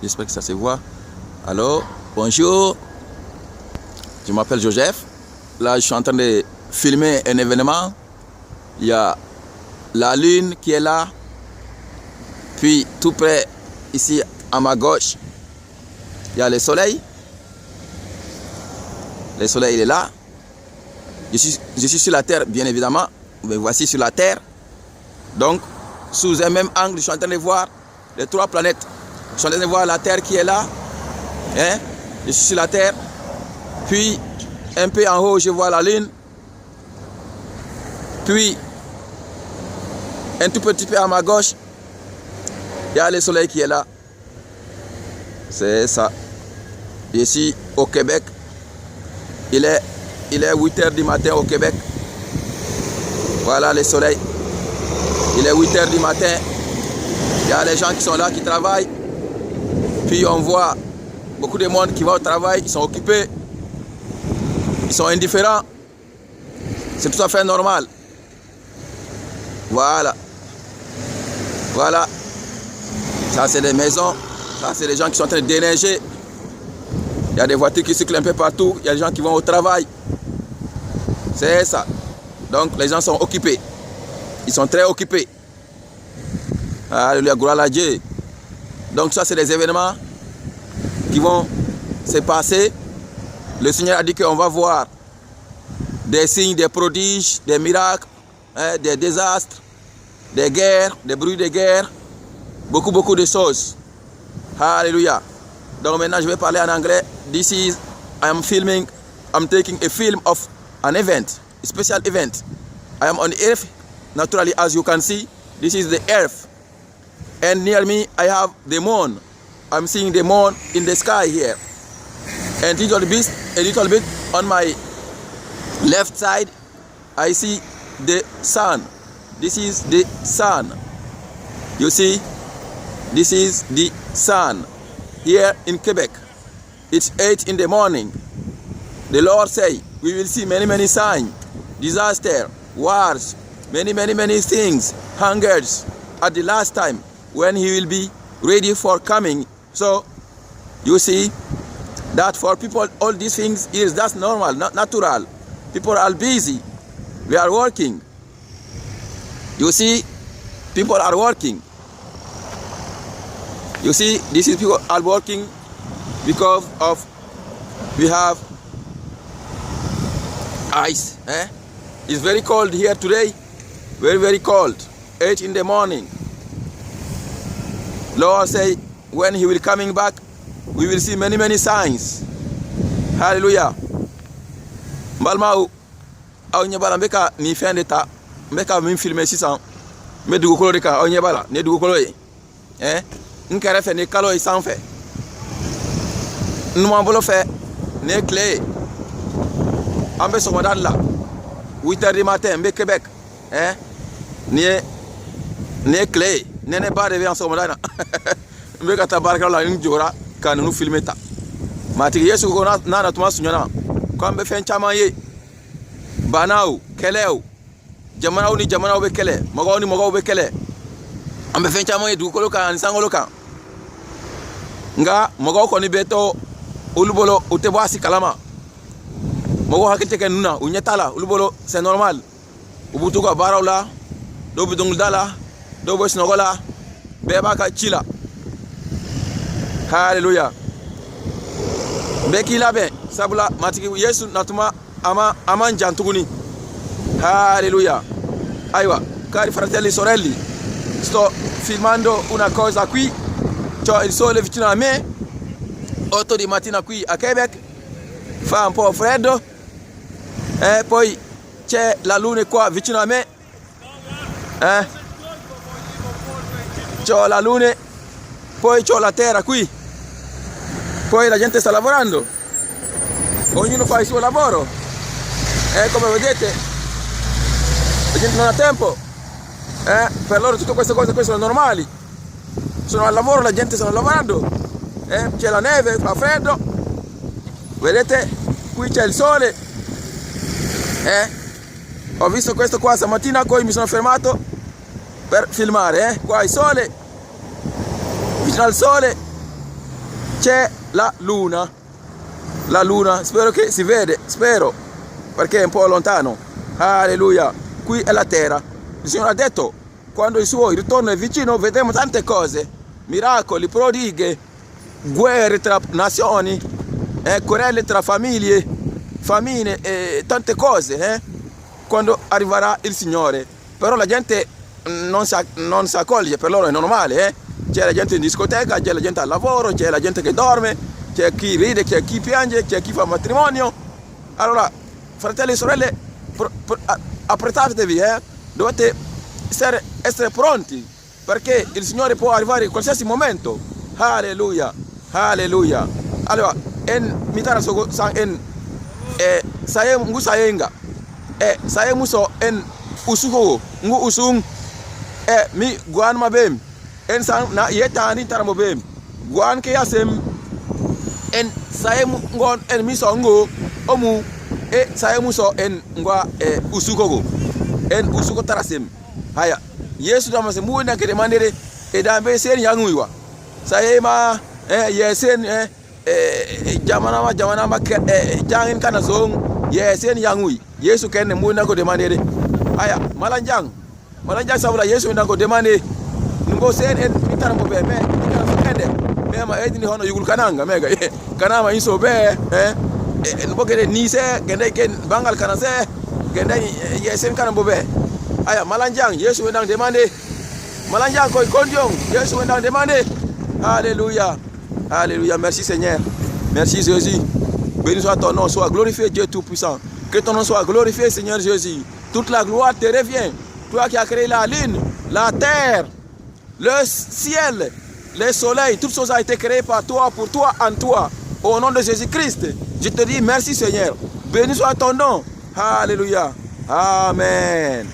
J'espère que ça se voit. Alors, bonjour. Je m'appelle Joseph. Là, je suis en train de filmer un événement. Il y a la lune qui est là. Puis, tout près, ici, à ma gauche, il y a le soleil. Le soleil, il est là. Je suis sur la terre, bien évidemment. Me voici sur la terre. Donc, sous un même angle, je suis en train de voir les trois planètes. Je suis en train de voir la terre qui est là. Hein? Je suis sur la terre. Puis, un peu en haut, je vois la lune. Puis, un tout petit peu à ma gauche, il y a le soleil qui est là. C'est ça. Je suis au Québec. Il est 8 h du matin au Québec. Voilà le soleil. Il est 8 h du matin. Il y a les gens qui sont là, qui travaillent. Puis on voit beaucoup de monde qui va au travail, ils sont occupés. Ils sont indifférents. C'est tout à fait normal. Voilà. Voilà. Ça, c'est des maisons. Ça, c'est des gens qui sont en train de déneiger. Il y a des voitures qui circulent un peu partout. Il y a des gens qui vont au travail. C'est ça. Donc, les gens sont occupés. Ils sont très occupés. Alléluia, gloire à Dieu. Donc, ça, c'est des événements qui vont se passer. Le Seigneur a dit qu'on va voir des signes, des prodiges, des miracles, hein, des désastres, des guerres, des bruits de guerre, beaucoup, beaucoup de choses. Alléluia. Donc maintenant, je vais parler en anglais. This is, I am filming, I'm taking a film of an event, a special event. I am on earth, naturally, as you can see. This is the earth. And near me, I have the moon. I'm seeing the moon in the sky here. And a little bit on my left side, I see the sun. This is the sun. You see, this is the sun here in Quebec. It's 8 in the morning. The Lord say we will see many, many signs, disaster, wars, many, many, many things, hungers at the last time when he will be ready for coming. So you see that for people, all these things is that's normal, not natural. People are busy. We are working. You see, people are working. You see, this is people are working because of we have ice. Eh? It's very cold here today. Very, very cold. 8 in the morning. Lord say when he will coming back, we will see many, many signs. Hallelujah. N balimaw, aw ɲɛ b'a la, n bɛ ka nin fɛn de ta, n bɛ ka min filmer sisan, n bɛ dugukolo de kan. Aw ɲɛ b'a la, nin ye dugukolo ye. Eh? N kɛrɛfɛ, nin ye kalo ye sanfɛ. N numan bolo fɛ, nin ye tile ye. An bɛ sɔgɔmada de la, 8 heures du matin, n bɛ Québec. Eh? Nin ye tile ye, nɛnɛba de bɛ yan sɔgɔmada in na. N bɛ ka taa baarakɛyɔrɔ la, n jɔra ka ninnu filmer ta. Matigi Yesu ko n'a na tuma surunyana ko an bɛ fɛn caman ye: banaw, kɛlɛw, jamanaw ni jamanaw bɛ kɛlɛ, mɔgɔw ni mɔgɔw bɛ kɛlɛ. An bɛ fɛn caman ye dugukolo kan ani sankolo kan. Nka mɔgɔw kɔni bɛ to olu bolo, u tɛ bɔ a si kalama. Mɔgɔw hakili tɛ kɛ ninnu na, u ɲɛ t'a la. Olu bolo, c'est normal. U b'u to ka baaraw la, dɔw bɛ dɔnkilida la, dɔw bɛ sunɔgɔ la, bɛɛ b'a ka ci la. Haleluya. Bɛɛ k'i labɛn, sabula Matigi Yesu natuma a ma a man jan tuguni. Haleluya. Ayiwa, cari fratelli, sorelle, sto filmando una cosa qui. C'ho il sole vicino a me, 8 di mattina qui a Quebec, fa un po' freddo e poi c'è la luna qua vicino a me, eh? C'ho la luna, poi c'ho la terra qui, poi la gente sta lavorando, ognuno fa il suo lavoro e, come vedete, la gente non ha tempo, eh? Per loro tutte queste cose qui sono normali. Sono al lavoro, la gente sta lavorando, eh? C'è la neve, fa freddo, vedete, qui c'è il sole, eh? Ho visto questo qua stamattina, poi mi sono fermato per filmare, eh? Qua il sole, vicino al sole. C'è la luna. La luna, spero che si vede, spero, perché è un po' lontano. Alleluia. Qui è la terra. Il Signore ha detto, quando il suo ritorno è vicino, vedremo tante cose, miracoli, prodighi, guerre tra nazioni, querelle tra famiglie, famine e tante cose, quando arriverà il Signore. Però la gente non si accoglie, per loro è normale. C'è la gente in discoteca, c'è la gente al lavoro, c'è la gente che dorme, c'è chi ride, c'è chi piange, c'è chi fa matrimonio. Allora, fratelli e sorelle, apprezzatevi, Dovete essere pronti, perché il Signore può arrivare in qualsiasi momento. Alleluia, alleluia. Allora, en mitara sogo san en saye ngu sayenga. Saye muso en usugo ngu usung mi guan mabem. En san na yetani taramo bem. Guan ke yasem en saye ngon en miso ngo omu saye muso en ngwa usugogo. En usugo tarasem. Haya, Yesu dama se mu na ke demandere e dambe sen yanguiwa. Saye ma yesen jamana ma jamana ma ke jangin kana zong yesen yangui. Yesu kenne mu na ko demandere. Haya, malanjang. Malanjang sabula Yesu na ko demande. Ngo sen en mitara mo be me kana so kende. Me ma edini hono yugul kananga mega. Kanama inso be ngo gede ni se gende ken bangal kana se gende yesen kana mo be. Aya malanjang Yesu wendang demande. Malanjang koy kondiong Yesu wendang demande. Alléluia. Alléluia, merci Seigneur. Merci Jésus. Béni soit ton nom, sois glorifié Dieu tout-puissant. Que ton nom soit glorifié Seigneur Jésus. Toute la gloire te revient. Toi qui as créé la lune, la terre, le ciel, le soleil, toutes choses ont été créées par toi, pour toi, en toi. Au nom de Jésus-Christ, je te dis merci Seigneur. Béni soit ton nom. Alléluia. Amen.